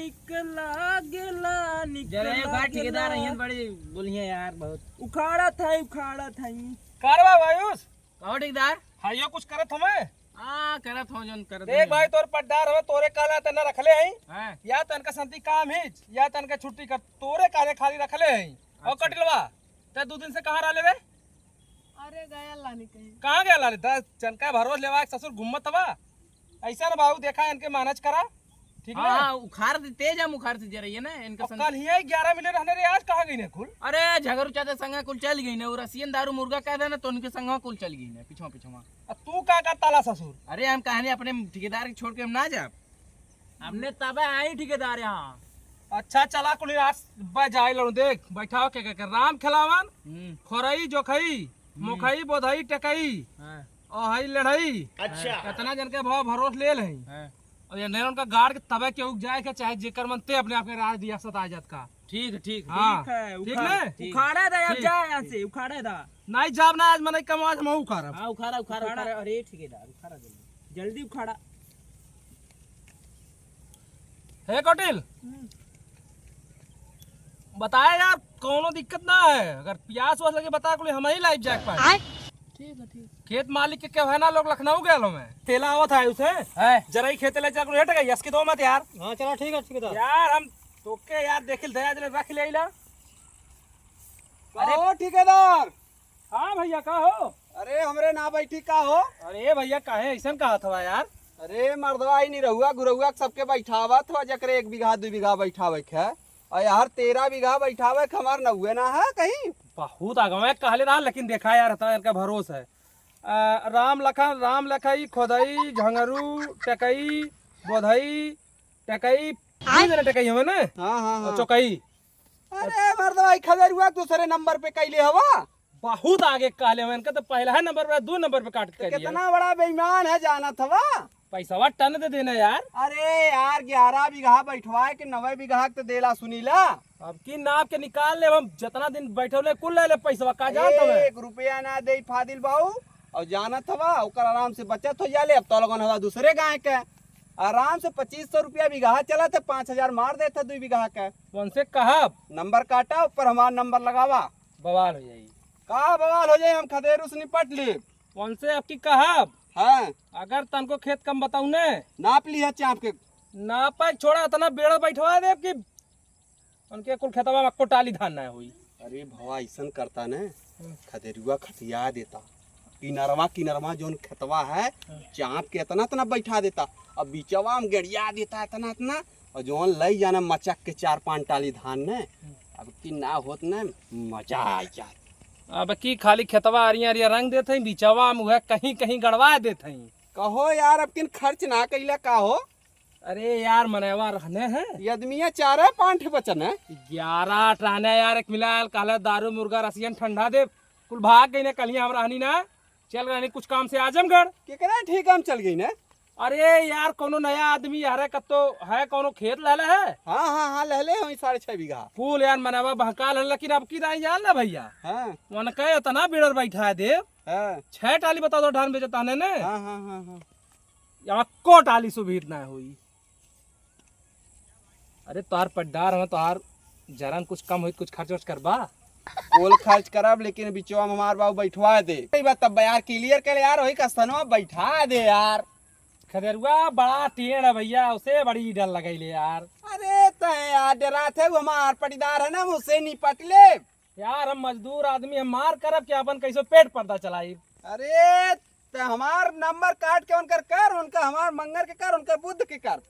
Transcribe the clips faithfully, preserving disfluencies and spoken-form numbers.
निकला गेला, निकला जरा एक बार ठेकेदार गेला। अइहन बड़ी बोलिए यार, बहुत। उखाड़त है, उखाड़त है। कारवा आयुष? कहो ठेकेदार। हाँ, यो कुछ करत हमें? हाँ, करत हो जौन करत देख हो। भाई, तोर पट्टार हवे, तोरे काला तना रखले हई। हाँ। या तनका संती काम ही, या तनका छुट्टी कर, तोरे काले खाली रखले हई। और अच्छा। कटिलवा, ते दो दिन से कहाँ रहले रे? अरे, गया लानी कहीं। कहाँ गया लाले? दस जन का भरोस लेवा, एक ससुर घूमत हवा। ऐसा ना बाबू, देखा इनके मैनेज करा, ठीक हाँ, ना? हाँ, उखाड़ दे, तेज हम उखाड़ से जे रही है ना, इनका और संग। कल ही ग्यारह मिले रहने रे, आज कहाँ गई ने कुल? अरे, झगड़ू चाचा संग कुल चल गई ने, वो रसियन दारू मुर्गा कह देना, तो उनके संग कुल चल गई ने, पिछवा, पिछवा। अब तू का करता ला ससुर? अरे, हम कहने अपने ठेकेदार के छोड़ के हम ना जाब। हमने तबे आई ठेकेदार यहाँ। अच्छा, चला कुली आज बजाए लड़ू, देख, बैठाओ के, के, के, राम खेलावन, हम्म। खोरई, जोखई, हम्म। मोखई, बोधई, टकई, हाँ। और हई लड़ई। अच्छा। कितना जन के भाव भरोस ले लही। हाँ। और ये नहीं उनका गाड़ के तबे के उग जाए के, चाहे जेकर मन ते अपने आप के राज रियासत आ जात का। ठीक है, ठीक है। हाँ। ठीक है, ठीक उखाड़, ना? ठीक। उखाड़े दे, अब ठीक। जा यहाँ से, उखाड़े दा। नहीं जाब ना, आज मनई कम, आज हम उखाड़ब। हाँ, उखाड़ा, उखाड़ा, उखाड़ा। उखाड़ा। अरे, ठेकेदार, उखाड़ा जल्दी। जल्दी उखाड़ा। हे कटिल, हम्म। बताए यार, कौनो दिक्कत ना है, अगर प्यास वास लगे बता, कुल हम ही लाइव जाके पाए। आय। ठीक है, ठीक। खेत मालिक के कहना, लोग लखनऊ गए हमें, तेला आवत है उसे। है। जरा ही खेते ले जा, कुल हट गई, यस की दो मत यार। हाँ, चला, ठीक है, ठेकेदार। यार, हम तोके यार, देखिल दया दिल रख ले आइला। अरे। कहो ठेकेदार। हाँ भैया, का हो? अरे, हमरे ना बैठी का हो? अरे भैया, काहे ऐसन कहत हवा यार? अरे मर्दवा, ई निरहुआ गुरहुआ के सबके बैठावत हवा, जकरे एक बीघा, दू बीघा बैठावे के है। और यार, तेरह बीघा बैठावे के हमार नउए ना है कहीं। बहुत आगे मैं कहले रहा, लेकिन देखा यार, इतना इनका भरोस है। आ, राम लखन, राम लखई, खोदई, झंगरू, टकई, बोधई, टकई, दू जने टकई हवे ना? हाँ, हाँ, और हाँ। चौकई। अरे मर्दवा, ई खदेरुआ दूसरे नंबर पे कैले हवा। बहुत आगे कहले हवे, इनका तो पहला है नंबर पे, दू नंबर पे काट के तो कैले हवे। कितना बड़ा बेईमान है, जानत हवा? पैसवा टन दे देना यार। अरे यार, ग्यारह बीघा बैठवाए के नवे बीघा के तो देला सुनीला। अब की नाप के निकाल ले, हम जितना दिन बैठौले कुल ले ले पैसवा, का जानत हवे? एक रुपया ना दे फादिल बाऊ, और जानत हवा, ओकर आराम से बचत हो जाले। अब तो लगन हवा दूसरे गाय के, आराम से पच्चीस सौ रुपया बीघा चलत है, पाँच हजार मार देत है दुई बीघा के। उनसे कहब। नंबर काटा, ऊपर हमार नंबर लगावा। बवाल हो जाई। का बवाल हो जाई, हम खदेरू से निपट लेब। उनसे अब की कहब। हाँ। अगर तनको खेत कम बताऊ ने। नाप लिया चाप के। नापा छोड़ा, इतना बेड़ा बैठवा देब कि उनके कुल खेतवा में एको टाली धान ना होई। अरे भवा, ऐसन करता ने, हम्म। खदेरुआ खतिया देता, किनरवा किनरवा जौन खेतवा है, हम्म। चाप के इतना इतना बैठा देता, अब बीचवा में गड़िया देता इतना इतना, और जौन लई जाना मचक के चार पाँच टाली धान ने, हम्म। अब की ना होत ने, मजा आ जात। अब की खाली खेतवा अरिया अरिया रंग देत हई, बीचवा में उहे कहीं कहीं गड़वा देत हई। कहो यार, अब किन खर्च ना कैला का हो? अरे यार, मनवा रहने हैं। ये आदमिया चार है, पाँच ठे बचन है। ग्यारह रहने यार, एक मिलायल, कहले दारू मुर्गा रसियन ठंडा देब। कुल भाग गई ने, कल ही हम रहनी ना, चल रहनी कुछ काम से आजमगढ़। केकरा ठीक हम चल गई ने? अरे यार, कोनो नया आदमी यार है, कत्तो है, कोनो खेत लहले है? हाँ, हाँ, हाँ, लहले होई साढ़े छह बीघा। कुल यार मनवा बहकाल है, लेकिन अब की दाई जान ना भैया। हाँ। उनका इतना बिड़र बैठा है देव। हाँ। छह टाली बता दो धान बेचता ने ने। हाँ, हाँ, हाँ, हाँ। एको टाली सुभीत ना होई। अरे तोहार पड्डार हमें तोहार जरन कुछ कम होई, कुछ खर्च वर्च करबा? कुल खर्च करब, लेकिन बिचवा में हमार बाबू बैठवा दे। सही बात, तब यार क्लियर कर यार, वही कस्तनवा बैठा दे यार। खदेरुआ बड़ा टेढ़ है भैया, उसे बड़ी डर लगैले यार। अरे तय यार डरात है, वो हमार पटीदार है ना, हम उससे निपट ले। यार हम मजदूर आदमी, हम मार करब कि अपन कैसे पेट पर्दा चलाई। अरे त हमार नंबर काट के उनकर कर, उनका हमार मंगर के कर, उनकर बुध के कर।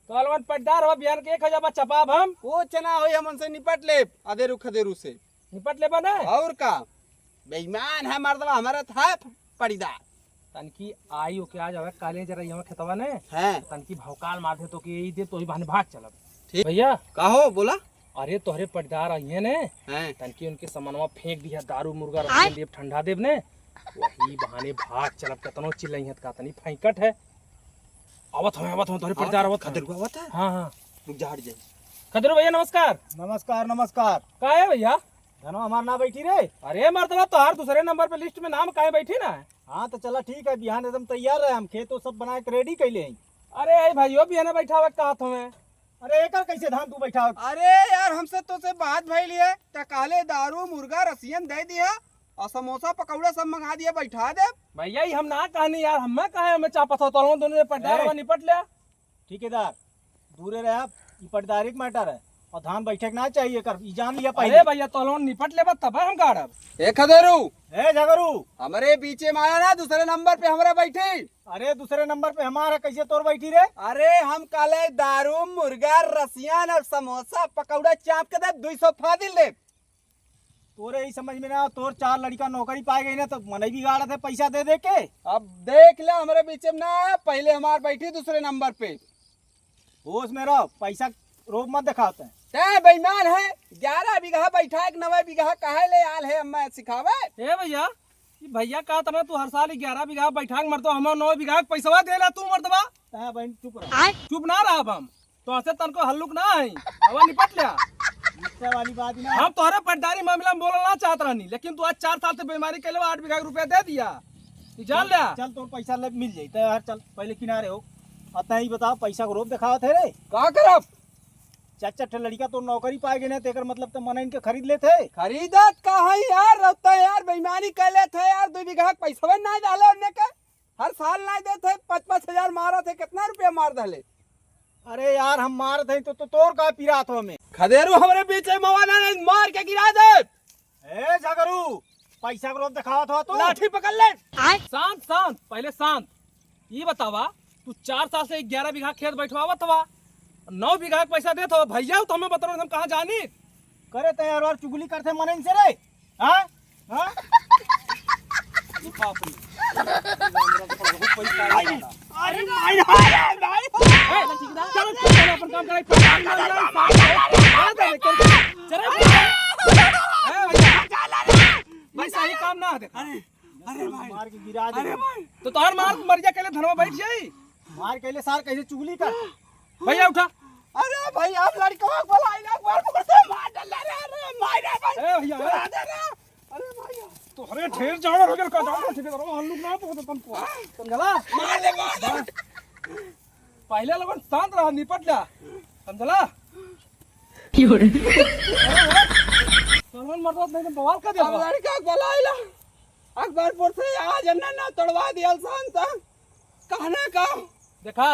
तो अलवन पटदार हो, बिहान के एक हजार बा चपाब हम। कुछ ना होई, हम उनसे निपट लेब, अदेरू खदेरू से। निपट लेबा ना? और का? बेईमान है मर्दवा, हमारा था पड़ीदार। तनकी आई ओके आज हवे, काले जरा यहाँ खेतवा ने। हाँ। तनकी भौकाल मार दे तो कि यही दे तो ही बहाने भाग चलब। ठीक। भैया। का हो, बोला? अरे तोहरे पटदार आइए ने। हाँ। तनकी उनके सामानवा फेंक दिया, दारू मुर्गा रख देब, ठंडा देब ने। वही बहाने भाग चलब, कतनो चिल्लइहत का तनी फैंकट है। आवत हमें, आवत हमें, तोहरे पटदार आवत हमें। खदेरुआ आवत है? हाँ, हाँ। रुक जा, हट जाए। खदेरू भैया नमस्कार। नमस्कार, नमस्कार। का है भैया? धनवा हमार ना बैठी रे। अरे मर्दवा, तोहार दूसरे नंबर पे लिस्ट में नाम काहे बैठी ना है? हाँ तो चला ठीक है, बिहान एकदम तैयार रहे, हम खेत वो सब बना के रेडी कैले हैं। अरे ए भाइयों, बिहान बैठावे का कहत हमें। अरे एकर कैसे धान तू बैठा? अरे यार, हमसे तो से बात भइल है, त कहले दारू, मुर्गा, रसियन दे दिया और समोसा, पकौड़ा सब मंगा दिया, बैठा दे। भैया, ई हम ना कहनी यार, हमें कहे, हमें चापत हो, तो हम दोनों ने पटदार ए। बा, निपट लिया। ठेकेदार, दूरे रहे आप, ई पटदारी के मैटर है और धान बैठे के ना चाहिए कर, ई जान लिया पहले। अरे भैया, तो लोन निपट लेबा तब हम गाड़ब। ए खदेरू, ए झगरू, हमरे बीचे में आया ना, दूसरे नंबर पे हमरा बैठी। अरे दूसरे नंबर पे हमारा कैसे तोर बैठी रे? अरे हम कहले दारू, मुर्गा, रसियान और समोसा, पकौड़ा चाप के दे, दुई सौ फादिल दे। तोरे ई समझ में ना, तोर चार लड़िका नौकरी पाए गए ना, तो मनई बिगाड़त है पैसा दे दे के। अब देख ले, हमरे बीच में ना, पहले हमार बैठी दूसरे नंबर पे। होश में रहो, पैसा रोब मत दिखाते हैं। तै बेईमान है, ग्यारह बीघा बैठा के नवे बीघा काहे ले आल है, अम्मा सिखावे। ए भैया, ई भैया का तना तू हर साल ग्यारह बीघा बैठा के मरतो, हमार नौ बीघा के पैसवा दे ला तू मर्दवा। तै बहन चुप रहो। चुप ना रहब हम। तो ऐसे तनको हल्लुक ना है। अब निपट लिया। गुस्सा वाली बात ना। हम तोहरे पटदारी मामला में बोलल ना चाहत रहनी, लेकिन तू आज चार साल से बेईमानी कैले बा, आठ बीघा के रुपया दे दिया। ई जान लिया। चल तोर पैसा ले मिल जाई। तो यार चल पहले किनारे हो। अब तै ही बताओ पैसा के रोब दिखावत है रे। का करब? चार चार ठे लड़िका तो नौकरी पाए गए ना, तो एकर मतलब तो मनइन के खरीद लेत है। खरीदत का है यार, रहता है यार, बेईमानी कर लेत है यार, दो बीघा के पैसवे ना डाले उन्ने के। हर साल ना देत है, पाँच पाँच हजार मारत है, कितना रुपया मार डाले? अरे यार, हम मारत है तो, तो तोर का पिरात हो हमें? खदेरू हमरे बीच में मवा ना, नहीं मार के गिरा दे। ए झगरू, पैसा के रोब दिखावत हो तू? लाठी पकड़ ले। शांत, शांत, पहले शांत। ई बतावा, तू चार साल से ग्यारह बीघा खेत बैठवावत हवा, नौ बीघा के पैसा देत हवा, भैया तो हमें बतरो, हम कहाँ जानी? करे तै यार, और चुगली करते मनइन से रे। हाँ? हाँ? बाप रे। अरे माई, अरे माई, अरे माई। ए, चलो, चलो, चलो, अपन काम कराई, अपन काम कराई, साहब। चलो, चलो। ए, भैया। भाई, सही काम ना है, देखा। अरे, अरे भाई। मार के गिरा दे। अरे भाई। तो तोहर मार मर जा, कहले धनवा बैठ जाई। मार कहले सार कैसे चुगली कर। भैया उठा। अरे भैया, आप लड़कवा को लाई ना, मार मुझे मार डाला रे, अरे मार रे भाई। ए भैया, छोड़ा दे रे। अरे भैया। तो अरे ढेर जावर हो गया का जावर, ठीक है, हम लोग ना पहुंचते तुमको। समझला? मार ले, मार ले। पहले लोगन शांत रहा, निपट जा। समझला? क्यों रे? तो हम मरद नहीं तो बवाल कर अब दिया। लड़का को लाई ला। अकबरपुर से आज ना, ना तोड़वा दिया शांत। कहना का? देखा,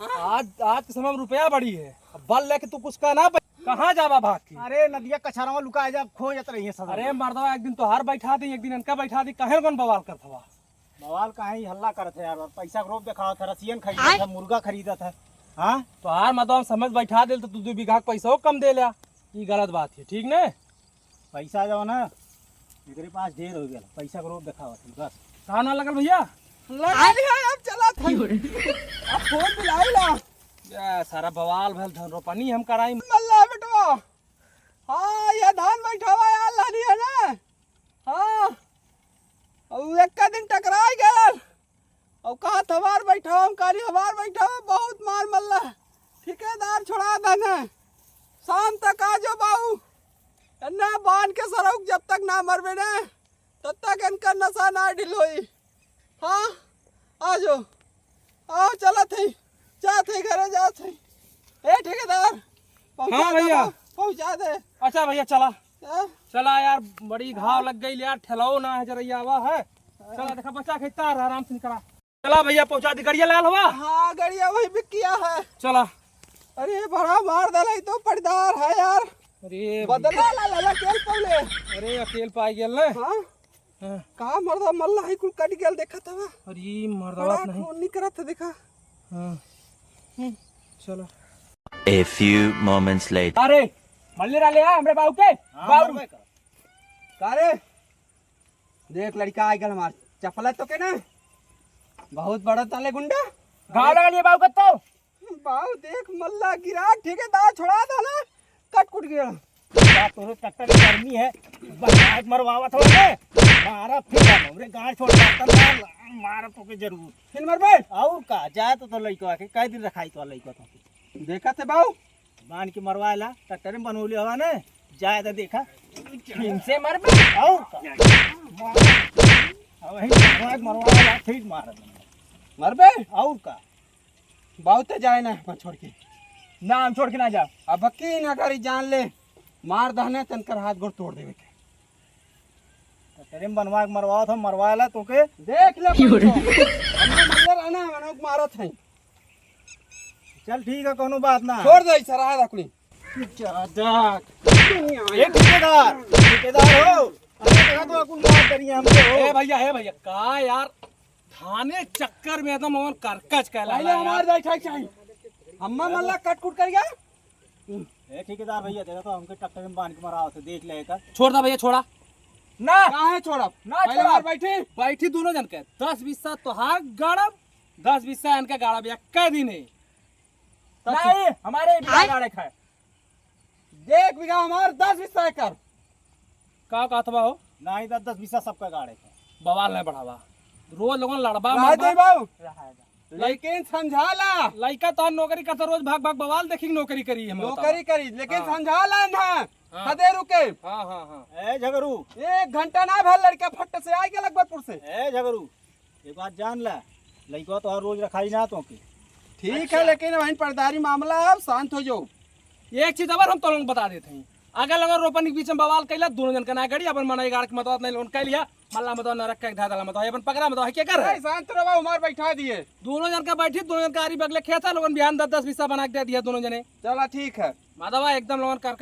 हाँ? आज, आज के समय में रुपया बड़ी है। अब बल लेके तू कुछ कह ना पाई। कहाँ जाबा भाग के? अरे नदिया कछारवा लुका जा, खो जात रही है सब। अरे मर्दवा, एक दिन तोहार बैठा दी, एक दिन इनका बैठा दी, कहे कौन बवाल करत हवा? बवाल कहाँ ही हल्ला करत है यार, पैसा के रोब देखावत है, रसियन खरीदत है, मुर्गा खरीदत है। हाँ? तोहार मर्दवा समझ बैठा देल तो तू दो बीघा के पैसा कम दे लिया, ई गलत बात है, ठीक ने? पैसा जाओ ना, एकरे पास ढेर हो गया, पैसा के रोब देखावत है, बस। कहाँ ना लगल भैया? लगा लिया, अब चला था। अब फोन मिलाई ला। या सारा बवाल भल, धन रोपनी हम कराई। मल्ला बेटवा, हाँ, ये धान बैठावा यार, लानी है ना? हाँ, और एक का दिन टकराई गया। और कहा हमार बैठावा, हम काली हमार बैठावा, बहुत मार मल्ला। ठेकेदार छोड़ा देने। शाम तक आ जाओ बाऊ। एन्ना बांध के सरौक जब तक ना मरबे ने, तब तक इनका नशा ना ढिल होई। हाँ, आ जाओ। आओ, चलत हई, जात हई, घरे जात हई। ए ठेकेदार, पहुँचा हाँ दे भैया। बा, पहुँचा दे। अच्छा भैया, चला। हाँ? चला यार, बड़ी घाव लग गई यार, ठेलाओ ना है, जरा ये आवा है। चला, देखा, बच्चा खेता रहा, आराम से निकला। चला भैया, पहुँचा दी, गड़िया लाल हुआ। हाँ, गड़िया वही बिकिया है। चला। अरे, बड़ा मार दलाई तो पटदार है यार। अरे बदला ला, ला, ला, अकेल पौले। अरे, अकेल पाई गेल ना। हाँ? हाँ। कहाँ मर्दा मल्ला है, कुल कट गेल, देखत हवा। अरे, मर्दवा बड़ा नहीं। खून निकरत है, देखा। हाँ। हम्म। चलो। A few moments later. अरे, मल्ले रा ले आ, हमरे बाबू के। हाँ, बाबू। मरबे कर। का रे? देख, लड़का आ गल हमार। चपला तो के ना? बहुत बड़ा ताले गुंडा। गाँव लगा लिए बाबू का तो। बाऊ देख मल्ला गिरा, ठेकेदार छोड़ा दे ना, कट कुट गया। का तोरे ट्रैक्टर की गर्मी है, बस आज मरवावत हो रे। मारा फिर हमरे गाड़ छोड़ मारता ना, मारा तो के जरूर। फिर मरबे? और का, जाए तो, तो लइका के, कई दिन रखाई तो लइका तो। देखा थे बाऊ? बांध के मरवाए ला, ट्रैक्टर में बनौली हवा ने, जाए तो देखा। फिर से मरबे? और का? अब वही मरवा, मरवाए ला, ठीक मार। मरबे? और का? बाऊ ते जाए ना अपन छोड़ के। ना, हम छोड़ के ना जा। अब की ना करी, जान ले, मार दहने तनकर हाथ गोड़ तोड़ देवे के। तो तेरे में बनवा के मरवाओ था, मरवा ला तोके। देख ले परसों। हमने मरले रहना, हम लोग मारत हैं। चल ठीक है, कोनो बात ना। छोड़ दे, सराहा रखनी। ज्यादा। ए ठेकेदार, ठेकेदार हो। अरे देखा तो कुल मार करिए हमको हो। ए भैया, हे भैया, का यार, थाने चक्कर में एकदम ओन करकच कहला पहले यार। हमार बैठा चाहिए। हम्मा मल्ला कट कुट कर गया। ए ठेकेदार भैया, देखा तो हमके ट्रैक्टर में बांध के मराओ तो देख ले एकर। छोड़ दा भैया, छोड़ा। ना। काहे छोड़ब? ना पहले छोड़ब। हमार बैठी। बैठी दोनों जन के। दस बीसा तोहार गाड़ब, दस बीसा इनका गाड़ब, एक्का दिन है। नहीं, हमारे ही बिना गाड़े खाए। एक बीघा हमार, दस बीसा एकर। का कहत बा हो? नहीं, दस, दस बीसा सबका गाड़े खाए। बवाल नहीं बढ़ावा। रोज लोगन लड़बा रह मरबा। दे बाबू। रहा है। लेकिन समझा ला। लइका तो नौकरी करता, रोज भाग भाग बवाल देखी नौकरी करी हम नौकरी बतावा। करी, लेकिन हाँ। समझा ला ना। हाँ। खदे रुके। हाँ, हाँ, हाँ। ए झगरू। एक घंटा ना भर लड़का फट से आइ गया अकबरपुर से। ए झगरू, एक बात जान ला, लइका तो हर रोज रखाई ना तो के। ठीक अच्छा। है, लेकिन वहीं पर्दारी मामला है, अब शांत हो जाओ। एक चीज और हम तोलों बता देते हैं, अगर अगर रोपन के बीच में बवाल कैला, दोनों जन का ना गड़ी, अपन मनई गाड़ के मतवात नहीं लोन कह लिया, मल्ला मतवा नरक का एक धाधा मतवा, अपन पकड़ा मतवा है क्या कर? ए, शांत रहो, हमार बैठा दिए। दोनों जन का बैठी, दोनों जन का आरी बगले खेत है, लोगन बिहान दस दस बीसा बना के दे दिया दोनों जने। चला ठीक है। माधवा एकदम लोगन करकच